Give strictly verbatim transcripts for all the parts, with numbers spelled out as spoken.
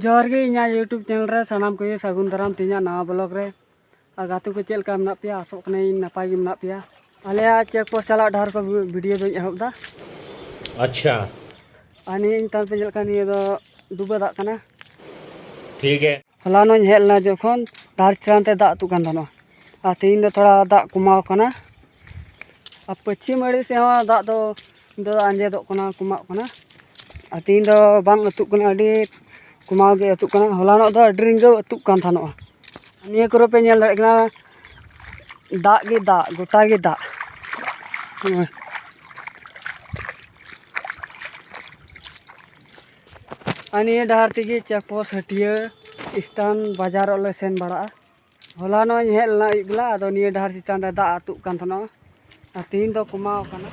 ᱡᱚᱦᱟᱨ ᱜᱮ ᱤᱧᱟᱹᱜ YouTube channel ᱨᱮ ᱥᱟᱱᱟᱢ ᱠᱚᱜᱮ ᱥᱟᱹᱜᱩᱱ ᱫᱟᱨᱟᱢ ᱛᱮᱦᱮᱧᱟᱜ ᱱᱟᱣᱟ vlog ᱨᱮ᱾ ᱟᱨ ᱜᱟᱛᱮ ᱠᱚ ᱪᱮᱫ ᱞᱮᱠᱟ ᱢᱮᱱᱟᱜ ᱯᱮᱭᱟ? ᱟᱥᱚᱜ ᱠᱟᱹᱱᱟᱹᱧ ᱱᱟᱯᱟᱭ ᱜᱮ ᱢᱮᱱᱟᱜ ᱯᱮᱭᱟ᱾ ᱟᱞᱮᱭᱟᱜ check post ᱪᱟᱞᱟᱜ ᱰᱟᱦᱟᱨ ᱠᱚ video ᱫᱚᱧ ᱮᱦᱚᱵ ᱮᱫᱟ᱾ ᱟᱪᱪᱷᱟ᱾ ᱟᱨ ᱱᱤᱭᱟᱹ ᱤᱧ ᱛᱟᱭᱚᱢ ᱯᱮ ᱧᱮᱞ ᱠᱟᱱ ᱱᱤᱭᱟᱹ ᱫᱚ ᱰᱩᱵᱟᱹ ᱫᱟᱜ ᱠᱟᱱᱟ᱾ ᱴᱷᱤᱠ ᱜᱮ᱾ ᱦᱚᱞᱟᱱᱚᱜ ᱤᱧ ᱦᱮᱡ ᱞᱮᱱᱟ ᱡᱚᱠᱷᱚᱱ ᱰᱟᱦᱟᱨ ᱪᱮᱛᱟᱱ ᱛᱮ ᱫᱟᱜ ᱟᱹᱛᱩᱜ ᱠᱟᱱ ᱛᱟᱦᱮᱱᱚᱜᱼᱟ, ᱟᱨ ᱛᱮᱦᱮᱧ ᱫᱚ ᱛᱷᱚᱲᱟ ᱫᱟᱜ ᱠᱚᱢᱟᱣ ᱠᱟᱱᱟ᱾ ᱟᱨ ᱯᱚᱪᱷᱤᱢ ᱟᱲᱮ ᱥᱮᱫ ᱦᱚᱸ ᱫᱟᱜ ᱫᱚ ᱱᱤᱛᱚᱜ ᱫᱚ ᱟᱸᱡᱮᱫᱚᱜ ᱠᱟᱱᱟ, ᱠᱚᱢᱟᱜ ᱠᱟᱱᱟ᱾ ᱟᱨ ᱛᱮᱦᱮᱧ ᱫᱚ ᱵᱟᱝ ᱟᱹᱛᱩᱜ ᱠᱟᱱᱟ, ᱟᱹᱰᱤ ᱠᱚᱢᱟᱣ ᱜᱮ ᱟᱹᱛᱩᱜ ᱠᱟᱱᱟ᱾ ᱦᱚᱞᱟᱱᱚᱜ ᱫᱚ ᱟᱹᱰᱤ ᱨᱤᱸᱜᱟᱹᱣ ᱟᱹᱛᱩᱜ ᱠᱟᱱ ᱛᱟᱦᱮᱱᱚᱜᱼᱟ᱾ ᱱᱤᱭᱟᱹ ᱠᱚᱨᱮ ᱯᱮ ᱧᱮᱞ ᱫᱟᱲᱮᱭᱟᱜ ᱠᱟᱱᱟ, ᱫᱟᱜ ᱜᱮ ᱫᱟᱜ, ᱜᱚᱴᱟ ᱜᱮ ᱫᱟᱜ᱾ ᱦᱮᱸ᱾ ᱟᱨ ᱱᱤᱭᱟᱹ ᱰᱟᱦᱟᱨ ᱛᱮᱜᱮ ᱪᱮᱠᱯᱳᱥᱴ, ᱦᱟᱹᱴᱭᱟᱹ, ᱥᱴᱮᱱ, ᱵᱟᱡᱟᱨᱚᱜ ᱞᱮ ᱥᱮᱱ ᱵᱟᱲᱟᱜᱼᱟ᱾ ᱦᱚᱞᱟᱱᱚᱜ ᱤᱧ ᱦᱮᱡ ᱞᱮᱱᱟ ᱟᱹᱭᱩᱵ ᱵᱮᱞᱟ, ᱟᱫᱚ ᱱᱤᱭᱟᱹ ᱰᱟᱦᱟᱨ ᱪᱮᱛᱟᱱ ᱨᱮ ᱫᱟᱜ ᱟᱹᱛᱩᱜ ᱠᱟᱱ ᱛᱟᱦᱮᱱᱟ, ᱟᱨ ᱛᱮᱦᱮᱧ ᱫᱚ ᱠᱚᱢᱟᱣ ᱠᱟᱱᱟ᱾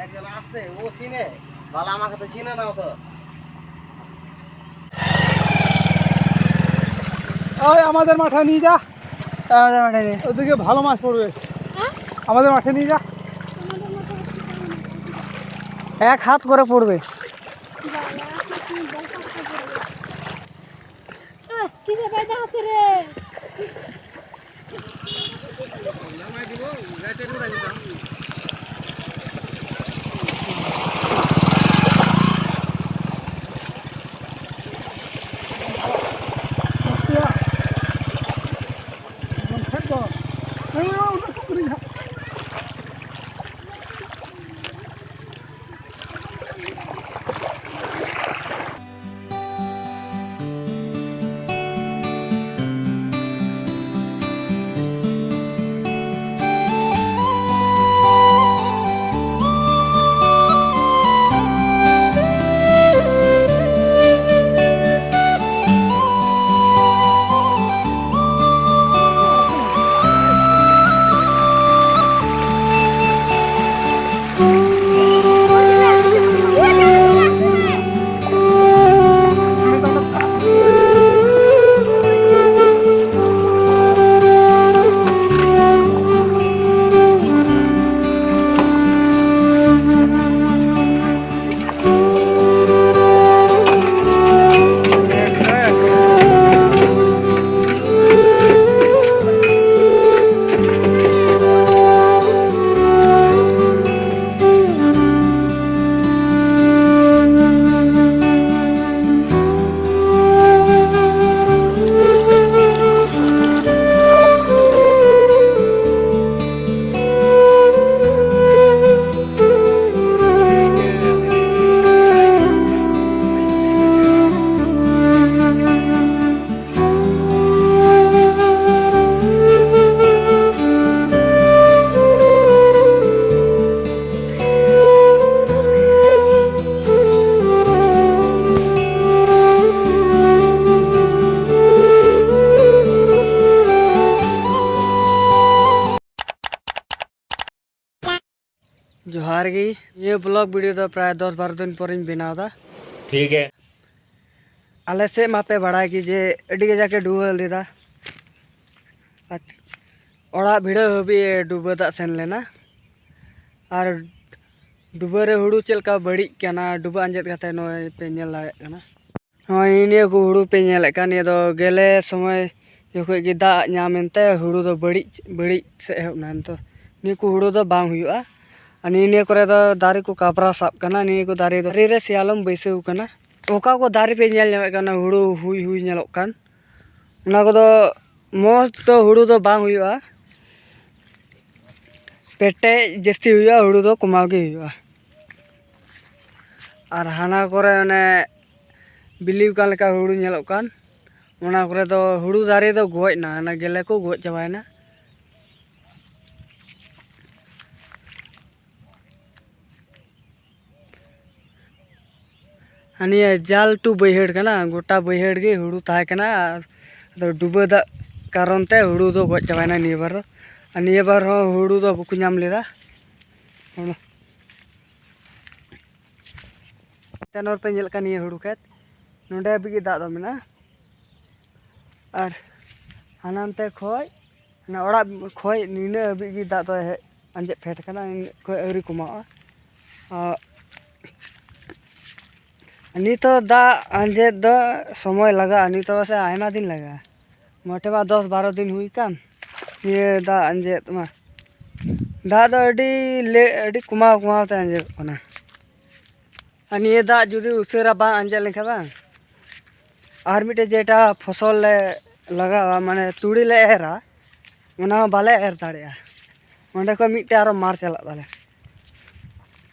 একজন আসছে, ও চিনে, বালা আমাকে তো চিনে না অত। ওই আমাদের মাঠে নিয়ে যা। আমাদের মাঠে নিয়ে। ওদিকে ভালো মাছ পড়বে। হ্যাঁ? আমাদের মাঠে নিয়ে যা। এক হাত করে পড়বে। আহ, কি যে বাইদা আছে রে। ᱟᱨᱜᱮ ᱱᱤᱭᱟᱹ ᱵᱞᱚᱜ ᱵᱷᱤᱰᱤᱭᱳ ᱫᱚ ᱯᱨᱟᱭ ᱫᱚᱥ ᱵᱟᱨᱚ ᱫᱤᱱ ᱯᱚᱨᱮᱧ ᱵᱮᱱᱟᱣ ᱮᱫᱟ᱾ ᱴᱷᱤᱠ ᱜᱮ᱾ ᱟᱞᱮ ᱥᱮᱫ ᱢᱟᱯᱮ ᱵᱟᱲᱟᱭ ᱜᱮ ᱡᱮ ᱟᱹᱰᱤ ᱠᱟᱡᱟᱠ ᱮ ᱰᱩᱵᱟᱹ ᱞᱮᱫᱟ᱾ ᱟᱨ ᱚᱲᱟᱜ ᱵᱷᱤᱲᱟᱹᱣ ᱦᱟᱹᱵᱤᱡ ᱮ ᱰᱩᱵᱟᱹ ᱫᱟᱜ ᱥᱮᱱ ᱞᱮᱱᱟ᱾ ᱟᱨ ᱰᱩᱵᱟᱹ ᱨᱮ ᱦᱩᱲᱩ ᱪᱮᱫ ᱞᱮᱠᱟ ᱵᱟᱹᱲᱤᱡ ᱠᱟᱱᱟ, ᱰᱩᱵᱟᱹ ᱟᱸᱡᱮᱫ ᱠᱟᱛᱮ ᱱᱚᱜᱼᱚᱭ ᱯᱮ ᱧᱮᱞ ᱫᱟᱲᱮᱭᱟᱜ ᱠᱟᱱᱟ᱾ ᱱᱚᱜᱼᱚᱭ ᱱᱤᱭᱟᱹ ᱠᱚ ᱦᱩᱲᱩ ᱯᱮ ᱧᱮᱞᱮᱫ ᱠᱟᱱ, ᱱᱤᱭᱟᱹ ᱫᱚ ᱜᱮᱞᱮ ᱥᱚᱢᱚᱭ ᱡᱚᱠᱷᱚᱡ ᱜᱮ ᱫᱟᱜ ᱧᱟᱢ ᱮᱱᱛᱮ ᱦᱩᱲᱩ ᱫᱚ ᱵᱟᱹᱲᱤᱡ, ᱵᱟᱹᱲᱤᱡ ᱥᱮᱫ ᱮᱦᱚᱵ ᱮᱱᱟ᱾ ᱱᱤᱛᱚᱜ ᱱᱤᱭᱟᱹ ᱠᱚ ᱦᱩᱲᱩ ᱫᱚ ᱵᱟᱝ ᱦᱩᱭᱩᱜᱼᱟ᱾ ᱟᱨ ᱱᱤᱭᱟᱹ, ᱱᱤᱭᱟᱹ ᱠᱚᱨᱮ ᱫᱚ ᱫᱟᱨᱮ ᱠᱚ ᱠᱟᱵᱽᱨᱟ ᱥᱟᱵ ᱠᱟᱱᱟ, ᱱᱤᱭᱟᱹ ᱠᱚ ᱫᱟᱨᱮ ᱫᱚ, ᱫᱟᱨᱮ ᱨᱮ ᱥᱮᱭᱟᱞᱚᱢ ᱵᱟᱹᱭᱥᱟᱹᱣ ᱠᱟᱱᱟ᱾ ᱚᱠᱟ ᱠᱚ ᱫᱟᱨᱮ ᱯᱮ ᱧᱮᱞ ᱧᱟᱢᱮᱫ ᱠᱟᱱᱟ ᱦᱩᱲᱩ ᱦᱩᱭ ᱦᱩᱭ ᱧᱮᱞᱚᱜ ᱠᱟᱱ, ᱚᱱᱟ ᱠᱚᱫᱚ ᱢᱚᱡᱽ ᱫᱚ ᱦᱩᱲᱩ ᱫᱚ ᱵᱟᱝ ᱦᱩᱭᱩᱜᱼᱟ, ᱯᱮᱴᱮᱡ ᱡᱟᱹᱥᱛᱤ ᱦᱩᱭᱩᱜᱼᱟ, ᱦᱩᱲᱩ ᱫᱚ ᱠᱚᱢᱟᱣ ᱜᱮ ᱦᱩᱭᱩᱜᱼᱟ᱾ ᱟᱨ ᱦᱟᱱᱟ ᱠᱚᱨᱮ ᱚᱱᱮ ᱵᱤᱞᱤ ᱟᱠᱟᱱ ᱞᱮᱠᱟ ᱦᱩᱲᱩ ᱧᱮᱞᱚᱜ ᱠᱟᱱ, ᱚᱱᱟ ᱠᱚᱨᱮ ᱫᱚ ᱦᱩᱲᱩ ᱫᱟᱨᱮ ᱫᱚ ᱜᱚᱡ ᱮᱱᱟ, ᱚᱱᱟ ᱜᱮᱞᱮ ᱠᱚ ᱜᱚᱡ ᱪᱟᱵᱟᱭᱮᱱᱟ᱾ ᱟᱨ ᱱᱤᱭᱟᱹ ᱡᱟᱞ ᱴᱩ ᱵᱟᱹᱭᱦᱟᱹᱲ ᱠᱟᱱᱟ, ᱜᱚᱴᱟ ᱵᱟᱹᱭᱦᱟᱹᱲ ᱜᱮ ᱦᱩᱲᱩ ᱛᱟᱦᱮᱸ ᱠᱟᱱᱟ᱾ ᱟᱫᱚ ᱰᱩᱵᱟᱹ ᱫᱟᱜ ᱠᱟᱨᱚᱱ ᱛᱮ ᱦᱩᱲᱩ ᱫᱚ ᱜᱚᱡ ᱪᱟᱵᱟᱭᱮᱱᱟ ᱱᱤᱭᱟᱹ ᱵᱟᱨ ᱫᱚ᱾ ᱟᱨ ᱱᱤᱭᱟᱹ ᱵᱟᱨ ᱦᱚᱸ ᱦᱩᱲᱩ ᱫᱚ ᱵᱟᱠᱚ ᱧᱟᱢ ᱞᱮᱫᱟ᱾ ᱦᱩᱲᱩ ᱪᱮᱛᱟᱱ ᱨᱮ ᱯᱮ ᱧᱮᱞᱮᱫ ᱠᱟᱱ ᱱᱤᱭᱟᱹ ᱦᱩᱲᱩ ᱠᱷᱮᱛ, ᱱᱚᱸᱰᱮ ᱦᱟᱹᱵᱤᱡ ᱜᱮ ᱫᱟᱜ ᱫᱚ ᱢᱮᱱᱟᱜᱼᱟ᱾ ᱟᱨ ᱦᱟᱱᱟᱱᱛᱮ ᱠᱷᱚᱡ, ᱚᱱᱟ ᱚᱲᱟᱜ ᱠᱷᱚᱡ ᱱᱤᱱᱟᱹᱜ ᱦᱟᱹᱵᱤᱡ ᱜᱮ ᱫᱟᱜ ᱫᱚ ᱦᱮᱡ ᱟᱸᱡᱮᱫ ᱯᱷᱮᱰ ᱠᱟᱱᱟ, ᱤᱱᱟᱹᱜ ᱠᱷᱚᱡ ᱟᱹᱣᱨᱤ ᱠᱚᱢᱟᱣᱜᱼᱟ᱾ ᱟᱨ ᱱᱤᱛᱚᱜ ᱫᱟᱜ ᱟᱸᱡᱮᱫ ᱫᱚ ᱥᱚᱢᱚᱭ ᱞᱟᱜᱟᱜᱼᱟ, ᱱᱤᱛᱚᱜ ᱥᱮ ᱟᱭᱢᱟ ᱫᱤᱱ ᱞᱟᱜᱟᱜᱼᱟ, ᱢᱚᱴᱮ ᱢᱟ ᱫᱚᱥ ᱵᱟᱨᱚ ᱫᱤᱱ ᱦᱩᱭ ᱠᱟᱱ ᱱᱤᱭᱟᱹ ᱫᱟᱜ ᱟᱸᱡᱮᱫ ᱢᱟ᱾ ᱫᱟᱜ ᱫᱚ ᱟᱹᱰᱤ ᱞᱮ-, ᱟᱹᱰᱤ ᱠᱚᱢᱟᱣ ᱠᱚᱢᱟᱣ ᱛᱮ ᱟᱸᱡᱮᱫᱚᱜ ᱠᱟᱱᱟ᱾ ᱟᱨ ᱱᱤᱭᱟᱹ ᱫᱟᱜ ᱡᱩᱫᱤ ᱩᱥᱟᱹᱨᱟ ᱵᱟᱝ ᱟᱸᱡᱮᱫ ᱞᱮᱱᱠᱷᱟᱱ ᱵᱟᱝ, ᱟᱨ ᱢᱤᱫᱴᱮᱡ ᱡᱮᱴᱟ ᱯᱷᱚᱥᱚᱞ ᱞᱮ ᱞᱟᱜᱟᱣᱟ, ᱢᱟᱱᱮ ᱛᱩᱲᱤ ᱞᱮ ᱮᱨᱟ, ᱚᱱᱟ ᱦᱚᱸ ᱵᱟᱞᱮ ᱮᱨ ᱫᱟᱲᱮᱭᱟᱜᱼᱟ᱾ ᱚᱸᱰᱮ ᱠᱷᱚᱡ ᱢᱤᱫᱴᱮᱡ ᱟᱨᱚ ᱢᱟᱨ ᱪᱟᱞᱟᱜ ᱛᱟᱞᱮ᱾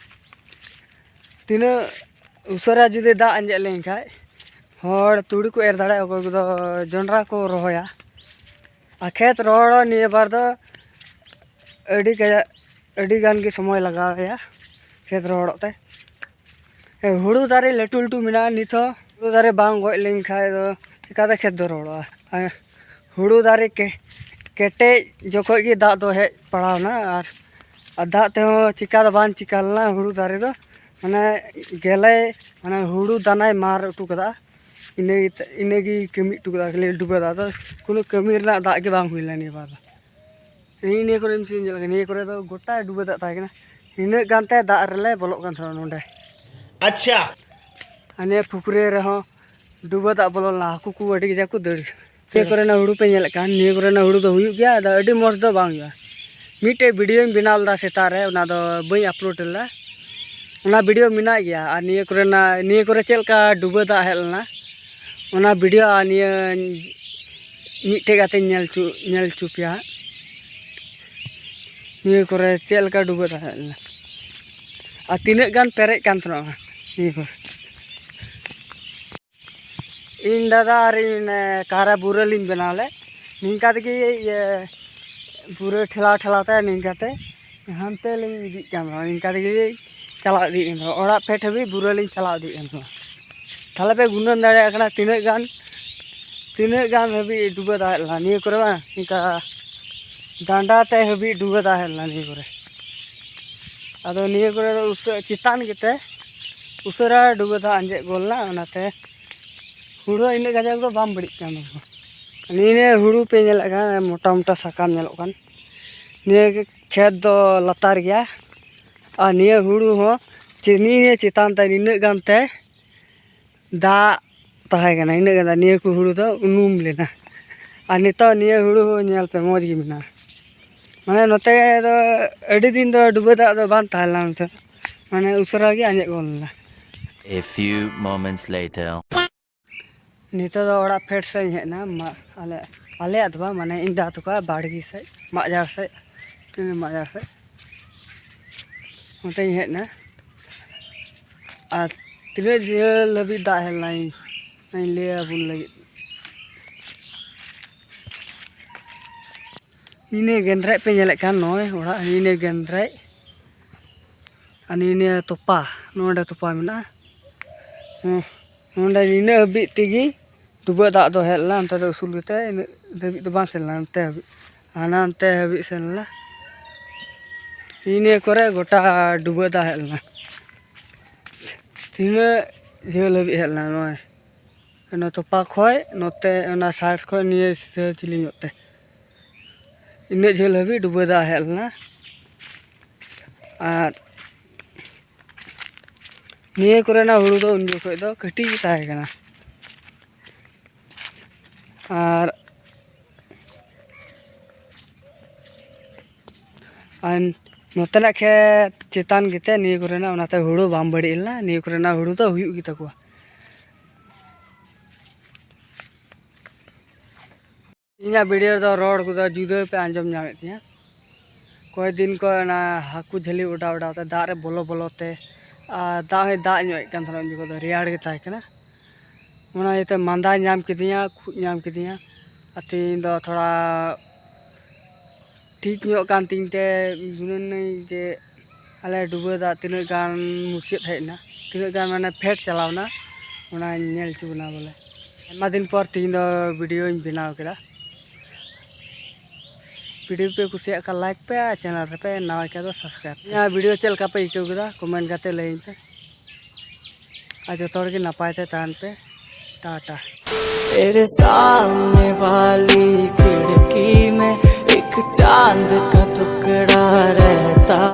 ᱛᱤᱱᱟᱹᱜ ᱩᱥᱟᱹᱨᱟ ᱡᱩᱫᱤ ᱫᱟᱜ ᱟᱸᱡᱮᱫ ᱞᱮᱱᱠᱷᱟᱡ, ᱦᱚᱲ ᱛᱩᱲᱤ ᱠᱚ ᱮᱨ ᱫᱟᱲᱮᱭᱟᱜᱼᱟ, ᱚᱠᱚᱭ ᱠᱚᱫᱚ ᱡᱚᱱᱰᱨᱟ ᱠᱚ ᱨᱚᱦᱚᱭᱟ᱾ ᱟᱨ ᱠᱷᱮᱛ ᱨᱚᱦᱚᱲ ᱦᱚᱸ ᱱᱤᱭᱟᱹ ᱵᱟᱨ ᱫᱚ ᱟᱹᱰᱤ ᱠᱟᱡᱟᱠ, ᱟᱹᱰᱤ ᱜᱟᱱ ᱜᱮ ᱥᱚᱢᱚᱭ ᱞᱟᱜᱟᱣ ᱟᱭᱟ ᱠᱷᱮᱛ ᱨᱚᱦᱚᱲᱚᱜ ᱛᱮ᱾ ᱦᱮᱸ, ᱦᱩᱲᱩ ᱫᱟᱨᱮ ᱞᱟᱹᱴᱩ ᱞᱟᱹᱴᱩ ᱢᱮᱱᱟᱜᱼᱟ, ᱱᱤᱛ ᱦᱚᱸ ᱦᱩᱲᱩ ᱫᱟᱨᱮ ᱵᱟᱝ ᱜᱚᱡ ᱞᱮᱱᱠᱷᱟᱡ ᱫᱚ ᱪᱤᱠᱟᱛᱮ ᱠᱷᱮᱛ ᱫᱚ ᱨᱚᱦᱚᱲᱚᱜᱼᱟ? ᱟᱨ ᱦᱩᱲᱩ ᱫᱟᱨᱮ ᱠᱮ-, ᱠᱮᱴᱮᱡ ᱡᱚᱠᱷᱚᱡ ᱜᱮ ᱫᱟᱜ ᱫᱚ ᱦᱮᱡ ᱯᱟᱲᱟᱣᱱᱟ, ᱟᱨ ᱟᱨ ᱫᱟᱜ ᱛᱮᱦᱚᱸ ᱪᱤᱠᱟ ᱫᱚ ᱵᱟᱝ ᱪᱤᱠᱟ ᱞᱮᱱᱟ ᱦᱩᱲᱩ ᱫᱟᱨᱮ ᱫᱚ᱾ ᱢᱟᱱᱮ ᱜᱮᱞᱮ, ᱢᱟᱱᱮ ᱦᱩᱲᱩ ᱫᱟᱱᱟᱭ ᱢᱟᱨ ᱦᱚᱴᱚ ᱠᱟᱫᱟ᱾ ᱤᱱᱟᱹ ᱤᱱᱟᱹᱜᱮ ᱠᱟᱹᱢᱤ ᱦᱚᱴᱚ ᱠᱟᱫᱟ, ᱠᱷᱟᱹᱞᱤ ᱰᱩᱵᱟᱹ ᱫᱟᱜ ᱫᱚ᱾ ᱠᱳᱱᱳ ᱠᱟᱹᱢᱤ ᱨᱮᱱᱟᱜ ᱫᱟᱜ ᱜᱮ ᱵᱟᱝ ᱦᱩᱭ ᱞᱮᱱᱟ ᱱᱤᱭᱟᱹ ᱵᱟᱨ ᱫᱚ᱾ ᱱᱤᱭᱟᱹ ᱱᱤᱭᱟᱹ ᱠᱚᱨᱮ ᱧᱮᱞ ᱠᱟᱱᱟ, ᱱᱤᱭᱟᱹ ᱠᱚᱨᱮ ᱫᱚ ᱜᱚᱴᱟ ᱰᱩᱵᱟᱹ ᱫᱟᱜ ᱛᱟᱦᱮᱸ ᱠᱟᱱᱟ᱾ ᱱᱤᱱᱟᱹᱜ ᱜᱟᱱ ᱛᱮ ᱫᱟᱜ ᱨᱮᱞᱮ ᱵᱚᱞᱚᱜ ᱠᱟᱱ ᱛᱟᱦᱮᱱᱟ ᱱᱚᱸᱰᱮ᱾ ᱟᱪᱪᱷᱟ᱾ ᱟᱨ ᱱᱤᱭᱟᱹ ᱯᱩᱠᱷᱨᱤ ᱨᱮᱦᱚᱸ ᱰᱩᱵᱟᱹ ᱫᱟᱜ ᱵᱚᱞᱚ ᱞᱮᱱᱟ, ᱦᱟᱹᱠᱩ ᱠᱚ ᱟᱹᱰᱤ ᱠᱟᱡᱟᱠ ᱠᱚ ᱫᱟᱹᱲ᱾ ᱱᱤᱭᱟᱹ ᱠᱚᱨᱮᱱᱟᱜ ᱦᱩᱲᱩ ᱯᱮ ᱧᱮᱞᱮᱫ ᱠᱟᱱ, ᱱᱤᱭᱟᱹ ᱠᱚᱨᱮᱱᱟᱜ ᱦᱩᱲᱩ ᱫᱚ ᱦᱩᱭᱩᱜ ᱜᱮᱭᱟ, ᱟᱫᱚ ᱟᱹᱰᱤ ᱢᱚᱡᱽ ᱫᱚ ᱵᱟᱝ ᱦᱩᱭᱩᱜᱼᱟ᱾ ᱢᱤᱫᱴᱮᱡ ᱵᱷᱤᱰᱤᱭᱳᱧ ᱵᱮᱱᱟᱣ ᱞᱮᱫᱟ ᱥᱮᱛᱟᱜ ᱨᱮ, ᱚᱱᱟ ᱫᱚ ᱵᱟᱹᱧ ᱟᱯᱞᱳᱰ ᱞᱮᱫᱟ᱾ ᱚᱱᱟ ᱵᱷᱤᱰᱤᱭᱳ ᱢᱮᱱᱟᱜ ᱜᱮᱭᱟ᱾ ᱟᱨ ᱱᱤᱭᱟᱹ ᱠᱚᱨᱮᱱᱟᱜ, ᱱᱤᱭᱟᱹ ᱠᱚᱨᱮ ᱪᱮᱫ ᱞᱮᱠᱟ ᱰᱩᱵᱟᱹ ᱫᱟᱜ ᱦᱮᱡ ᱞᱮᱱᱟ, ᱚᱱᱟ ᱵᱷᱤᱰᱤᱭᱳ ᱟᱨ ᱱᱤᱭᱟᱹ ᱢᱤᱫᱴᱮᱡ ᱠᱟᱛᱮᱧ ᱧᱮᱞ ᱦᱚᱪᱚ, ᱧᱮᱞ ᱦᱚᱪᱚ ᱯᱮᱭᱟ ᱦᱟᱸᱜ᱾ ᱱᱤᱭᱟᱹ ᱠᱚᱨᱮ ᱪᱮᱫ ᱞᱮᱠᱟ ᱰᱩᱵᱟᱹ ᱫᱟᱜ ᱦᱮᱡ ᱞᱮᱱᱟ ᱟᱨ ᱛᱤᱱᱟᱹᱜ ᱜᱟᱱ ᱯᱮᱨᱮᱡ ᱠᱟᱱ ᱛᱟᱦᱮᱱᱟ ᱱᱤᱭᱟᱹ ᱠᱚᱨᱮ᱾ ᱤᱧ ᱫᱟᱫᱟ ᱟᱨ ᱤᱧ, ᱢᱟᱱᱮ, ᱠᱟᱨᱟ ᱵᱩᱨᱟᱹ ᱞᱤᱧ ᱵᱮᱱᱟᱣ ᱞᱮᱫ᱾ ᱱᱤᱝᱠᱟ ᱛᱮᱜᱮ ᱤᱭᱟᱹ ᱵᱩᱨᱟᱹ ᱴᱷᱮᱞᱟᱣ ᱴᱷᱮᱞᱟᱣ ᱛᱮ ᱱᱤᱝᱠᱟ ᱛᱮ ᱦᱟᱱᱛᱮ ᱞᱤᱧ ᱤᱫᱤᱜ ᱠᱟᱱ ᱛᱟᱦᱮᱱᱟ, ᱱᱤᱝᱠᱟ ᱛᱮᱜᱮ ᱪᱟᱞᱟᱣ ᱤᱫᱤᱜ ᱠᱟᱱ ᱛᱟᱦᱮᱱᱟ᱾ ᱚᱲᱟᱜ ᱯᱷᱮᱰ ᱦᱟᱹᱵᱤᱡ ᱵᱩᱨᱟᱹ ᱞᱤᱧ ᱪᱟᱞᱟᱣ ᱤᱫᱤᱜ ᱠᱟᱱ ᱛᱟᱦᱮᱱᱟ᱾ ᱛᱟᱦᱚᱞᱮ ᱯᱮ ᱜᱩᱱᱟᱹᱱ ᱫᱟᱲᱮᱭᱟᱜ ᱠᱟᱱᱟ ᱛᱤᱱᱟᱹᱜ ᱜᱟᱱ, ᱛᱤᱱᱟᱹᱜ ᱜᱟᱱ ᱦᱟᱹᱵᱤᱡ ᱰᱩᱵᱟᱹ ᱫᱟᱜ ᱦᱮᱡ ᱞᱮᱱᱟ ᱱᱤᱭᱟᱹ ᱠᱚᱨᱮ ᱵᱟᱝ, ᱤᱱᱠᱟ ᱰᱟᱸᱰᱟ ᱛᱮ ᱦᱟᱹᱵᱤᱡ ᱰᱩᱵᱟᱹ ᱫᱟᱜ ᱦᱮᱡ ᱞᱮᱱᱟ ᱱᱤᱭᱟᱹ ᱠᱚᱨᱮ᱾ ᱟᱫᱚ ᱱᱤᱭᱟᱹ ᱠᱚᱨᱮ ᱫᱚ ᱩᱥᱟᱹ-, ᱪᱮᱛᱟᱱ ᱜᱮᱛᱮ ᱩᱥᱟᱹᱨᱟ ᱰᱩᱵᱟᱹ ᱫᱟᱜ ᱟᱸᱡᱮᱫ ᱜᱚᱫ ᱞᱮᱱᱟ, ᱚᱱᱟᱛᱮ ᱦᱩᱲᱩ ᱤᱱᱟᱹᱜ ᱠᱟᱡᱟᱠ ᱫᱚ ᱵᱟᱝ ᱵᱟᱹᱲᱤᱡ ᱠᱟᱱ ᱛᱟᱠᱚᱣᱟ᱾ ᱱᱤᱭᱟᱹ ᱦᱩᱲᱩ ᱯᱮ ᱧᱮᱞᱮᱫ ᱠᱟᱱ, ᱢᱚᱴᱟ ᱢᱚᱴᱟ ᱥᱟᱠᱟᱢ ᱧᱮᱞᱚᱜ ᱠᱟᱱ, ᱱᱤᱭᱟᱹ ᱠᱷᱮᱛ ᱫᱚ ᱞᱟᱛᱟᱨ ᱜᱮᱭᱟ᱾ ᱟᱨ ᱱᱤᱭᱟᱹ ᱦᱩᱲᱩ ᱦᱚᱸ ᱪᱮ-, ᱱᱤᱭᱟᱹ ᱪᱮᱛᱟᱱ ᱛᱮ ᱱᱤᱱᱟᱹᱜ ᱜᱟᱱ ᱛᱮ ᱫᱟᱜ ᱛᱟᱦᱮᱸ ᱠᱟᱱᱟ, ᱤᱱᱟᱹᱜ ᱜᱟᱱ ᱫᱟᱜ, ᱱᱤᱭᱟᱹ ᱠᱚ ᱦᱩᱲᱩ ᱫᱚ ᱩᱱᱩᱢ ᱞᱮᱱᱟ᱾ ᱟᱨ ᱱᱤᱛᱚᱜ ᱱᱤᱭᱟᱹ ᱦᱩᱲᱩ ᱦᱚᱸ ᱧᱮᱞ ᱯᱮ, ᱢᱚᱡᱽ ᱜᱮ ᱢᱮᱱᱟᱜᱼᱟ᱾ ᱢᱟᱱᱮ ᱱᱚᱛᱮ ᱫᱚ ᱟᱹᱰᱤ ᱫᱤᱱ ᱫᱚ ᱰᱩᱵᱟᱹ ᱫᱟᱜ ᱫᱚ ᱵᱟᱝ ᱛᱟᱦᱮᱸ ᱞᱮᱱᱟ ᱱᱚᱛᱮ, ᱢᱟᱱᱮ ᱩᱥᱟᱹᱨᱟ ᱜᱮ ᱟᱸᱡᱮᱫ ᱜᱚᱫ ᱞᱮᱱᱟ᱾ A few moments later. ᱱᱤᱛᱚᱜ ᱫᱚ ᱚᱲᱟᱜ ᱯᱷᱮᱰ ᱥᱮᱫ ᱤᱧ ᱦᱮᱡ ᱮᱱᱟ, ᱢᱟ-, ᱟᱞᱮ, ᱟᱞᱮᱭᱟᱜ ᱫᱚ ᱵᱟᱝ, ᱢᱟᱱᱮ ᱤᱧ ᱫᱟᱫᱟ ᱛᱟᱠᱚᱣᱟᱜ ᱵᱟᱲᱜᱮ ᱥᱮᱫ, ᱢᱟᱜ ᱡᱷᱟᱲ ᱥᱮᱫ, ᱢᱟᱜ ᱡᱷᱟᱲ ᱥᱮᱫ ᱚᱱᱛᱮᱧ ᱦᱮᱡ ᱮᱱᱟ᱾ ᱟᱨ ᱛᱤᱱᱟᱹᱜ ᱡᱷᱟᱹᱞ ᱦᱟᱹᱵᱤᱡ ᱫᱟᱜ ᱦᱮᱡ ᱞᱮᱱᱟ, ᱤᱧ, ᱤᱧ ᱞᱟᱹᱭ ᱟᱵᱚᱱ ᱞᱟᱹᱜᱤᱫ᱾ ᱱᱤᱭᱟᱹ ᱜᱮᱸᱫᱽᱨᱮᱡ ᱯᱮ ᱧᱮᱞᱮᱫ ᱠᱟᱱ, ᱱᱚᱜᱼᱚᱭ ᱚᱲᱟᱜ, ᱱᱤᱭᱟᱹ ᱜᱮᱸᱫᱽᱨᱮᱡ᱾ ᱟᱨ ᱱᱤᱭᱟᱹ, ᱱᱤᱭᱟᱹ ᱛᱚᱯᱟ, ᱱᱚᱰᱮ ᱛᱚᱯᱟ ᱢᱮᱱᱟᱜᱼᱟ᱾ ᱦᱮᱸ, ᱱᱚᱰᱮ ᱱᱤᱱᱟᱹᱜ ᱦᱟᱹᱵᱤᱡ ᱛᱮᱜᱮ ᱰᱩᱵᱟᱹ ᱫᱟᱜ ᱫᱚ ᱦᱮᱡ ᱞᱮᱱᱟ, ᱚᱱᱛᱮ ᱫᱚ ᱩᱥᱩᱞ ᱜᱮᱛᱮ ᱤᱱᱟᱹᱜ ᱫᱷᱟᱹᱵᱤᱡ ᱫᱚ ᱵᱟᱝ ᱥᱮᱱ ᱞᱮᱱᱟ, ᱚᱱᱛᱮ ᱦᱟᱹᱵᱤᱡ, ᱦᱟᱱᱟ ᱚᱱᱛᱮ ᱦᱟᱹᱵᱤᱡ ᱥᱮᱱ ᱞᱮᱱᱟ᱾ ᱱᱤᱭᱟᱹ ᱠᱚᱨᱮ ᱜᱚᱴᱟ ᱰᱩᱵᱟᱹ ᱫᱟᱜ ᱦᱮᱡ ᱞᱮᱱᱟ᱾ ᱛᱤᱱᱟᱹᱜ ᱡᱷᱟᱹᱞ ᱦᱟᱹᱵᱤᱡ ᱦᱮᱡ ᱞᱮᱱᱟ ᱱᱚᱜᱼᱚᱭ᱾ ᱚᱱᱟ ᱛᱚᱯᱟ ᱠᱷᱚᱡ ᱱᱚᱛᱮ, ᱚᱱᱟ ᱥᱟᱭᱤᱰ ᱠᱷᱚᱡ ᱱᱤᱭᱟᱹ ᱥᱤᱫᱷᱟᱹ ᱪᱤᱞᱤ ᱧᱚᱜ ᱛᱮ, ᱤᱱᱟᱹᱜ ᱡᱷᱟᱹᱞ ᱦᱟᱹᱵᱤᱡ ᱰᱩᱵᱟᱹ ᱫᱟᱜ ᱦᱮᱡ ᱞᱮᱱᱟ᱾ ᱟᱨ ᱱᱤᱭᱟᱹ ᱠᱚᱨᱮᱱᱟᱜ ᱦᱩᱲᱩ ᱫᱚ ᱩᱱ ᱡᱚᱠᱷᱚᱡ ᱫᱚ ᱠᱟᱹᱴᱤᱡ ᱜᱮ ᱛᱟᱦᱮᱸ ᱠᱟᱱᱟ᱾ ᱟᱨ ᱟᱨ ᱱᱚᱛᱮᱱᱟᱜ ᱠᱷᱮᱛ ᱪᱮᱛᱟᱱ ᱜᱮᱛᱮ ᱱᱤᱭᱟᱹ ᱠᱚᱨᱮᱱᱟᱜ, ᱚᱱᱟᱛᱮ ᱦᱩᱲᱩ ᱵᱟᱝ ᱵᱟᱹᱲᱤᱡ ᱞᱮᱱᱟ᱾ ᱱᱤᱭᱟᱹ ᱠᱚᱨᱮᱱᱟᱜ ᱦᱩᱲᱩ ᱫᱚ ᱦᱩᱭᱩᱜ ᱜᱮᱛᱟ ᱠᱚᱣᱟ᱾ ᱤᱧᱟᱹᱜ ᱵᱷᱤᱰᱤᱭᱳ ᱨᱮᱫᱚ ᱨᱚᱲ ᱠᱚᱫᱚ ᱡᱩᱫᱟᱹ ᱯᱮ ᱟᱸᱡᱚᱢ ᱧᱟᱢᱮᱫ ᱛᱤᱧᱟᱹ᱾ ᱠᱚᱭᱮᱠ ᱫᱤᱱ ᱠᱚ ᱚᱱᱟ ᱦᱟᱹᱠᱩ ᱡᱷᱟᱹᱞᱤ ᱚᱰᱟᱣ ᱚᱰᱟᱣ ᱛᱮ, ᱫᱟᱜ ᱨᱮ ᱵᱚᱞᱚ ᱵᱚᱞᱚ ᱛᱮ, ᱟᱨ ᱫᱟᱜ ᱦᱚᱸᱭ ᱫᱟᱜ ᱧᱚᱜ ᱮᱫ ᱠᱟᱱ ᱛᱟᱦᱮᱱᱟ ᱩᱱ ᱡᱚᱠᱷᱚᱱ ᱫᱚ, ᱨᱮᱭᱟᱲ ᱜᱮ ᱛᱟᱦᱮᱸ ᱠᱟᱱᱟ᱾ ᱚᱱᱟ ᱤᱭᱟᱹᱛᱮ ᱢᱟᱸᱫᱟ ᱧᱟᱢ ᱠᱤᱫᱤᱧᱟ, ᱠᱷᱩᱜ ᱧᱟᱢ ᱠᱤᱫᱤᱧᱟ᱾ ᱟᱨ ᱛᱮᱦᱮᱧ ᱫᱚ ᱛᱷᱚᱲᱟ ᱴᱷᱤᱠ ᱧᱚᱜ ᱠᱟᱱ ᱛᱤᱧ ᱛᱮ ᱜᱩᱱᱟᱹᱱᱟᱹᱧ ᱡᱮ ᱟᱞᱮ ᱰᱩᱵᱟᱹ ᱫᱟᱜ ᱛᱤᱱᱟᱹᱜ ᱜᱟᱱ ᱢᱩᱪᱟᱹᱫ ᱦᱮᱡ ᱮᱱᱟ, ᱛᱤᱱᱟᱹᱜ ᱜᱟᱱ ᱢᱟᱱᱮ ᱯᱷᱮᱰ ᱪᱟᱞᱟᱣ ᱮᱱᱟ, ᱚᱱᱟᱧ ᱧᱮᱞ ᱦᱚᱪᱚ ᱵᱚᱱᱟ ᱵᱚᱞᱮ᱾ ᱟᱭᱢᱟ ᱫᱤᱱ ᱯᱚᱨ ᱛᱮᱦᱮᱧ ᱫᱚ ᱵᱷᱤᱰᱤᱭᱳᱧ ᱵᱮᱱᱟᱣ ᱠᱮᱫᱟ᱾ ᱵᱷᱤᱰᱤᱭᱳ ᱯᱮ ᱠᱩᱥᱤᱭᱟᱜ ᱠᱷᱟᱱ ᱞᱟᱭᱤᱠ ᱯᱮ, ᱟᱨ ᱪᱮᱱᱮᱞ ᱨᱮᱯᱮ ᱱᱟᱣᱟ ᱠᱷᱟᱱ ᱫᱚ ᱥᱟᱵᱥᱠᱨᱟᱭᱤᱵ ᱯᱮ᱾ ᱤᱧᱟᱹᱜ ᱵᱷᱤᱰᱤᱭᱳ ᱪᱮᱫ ᱞᱮᱠᱟ ᱯᱮ ᱟᱹᱭᱠᱟᱹᱣ ᱠᱮᱫᱟ ᱠᱚᱢᱮᱱᱴ ᱠᱟᱛᱮ ᱞᱟᱹᱭᱟᱹᱧ ᱯᱮ, ᱟᱨ ᱡᱚᱛᱚ ᱦᱚᱲ ᱜᱮ ᱱᱟᱯᱟᱭ ᱛᱮ ᱛᱟᱦᱮᱱ ᱯᱮ᱾ ᱴᱟᱴᱟ᱾ तेरे सामने वाली खिड़की में एक चांद का टुकड़ा रह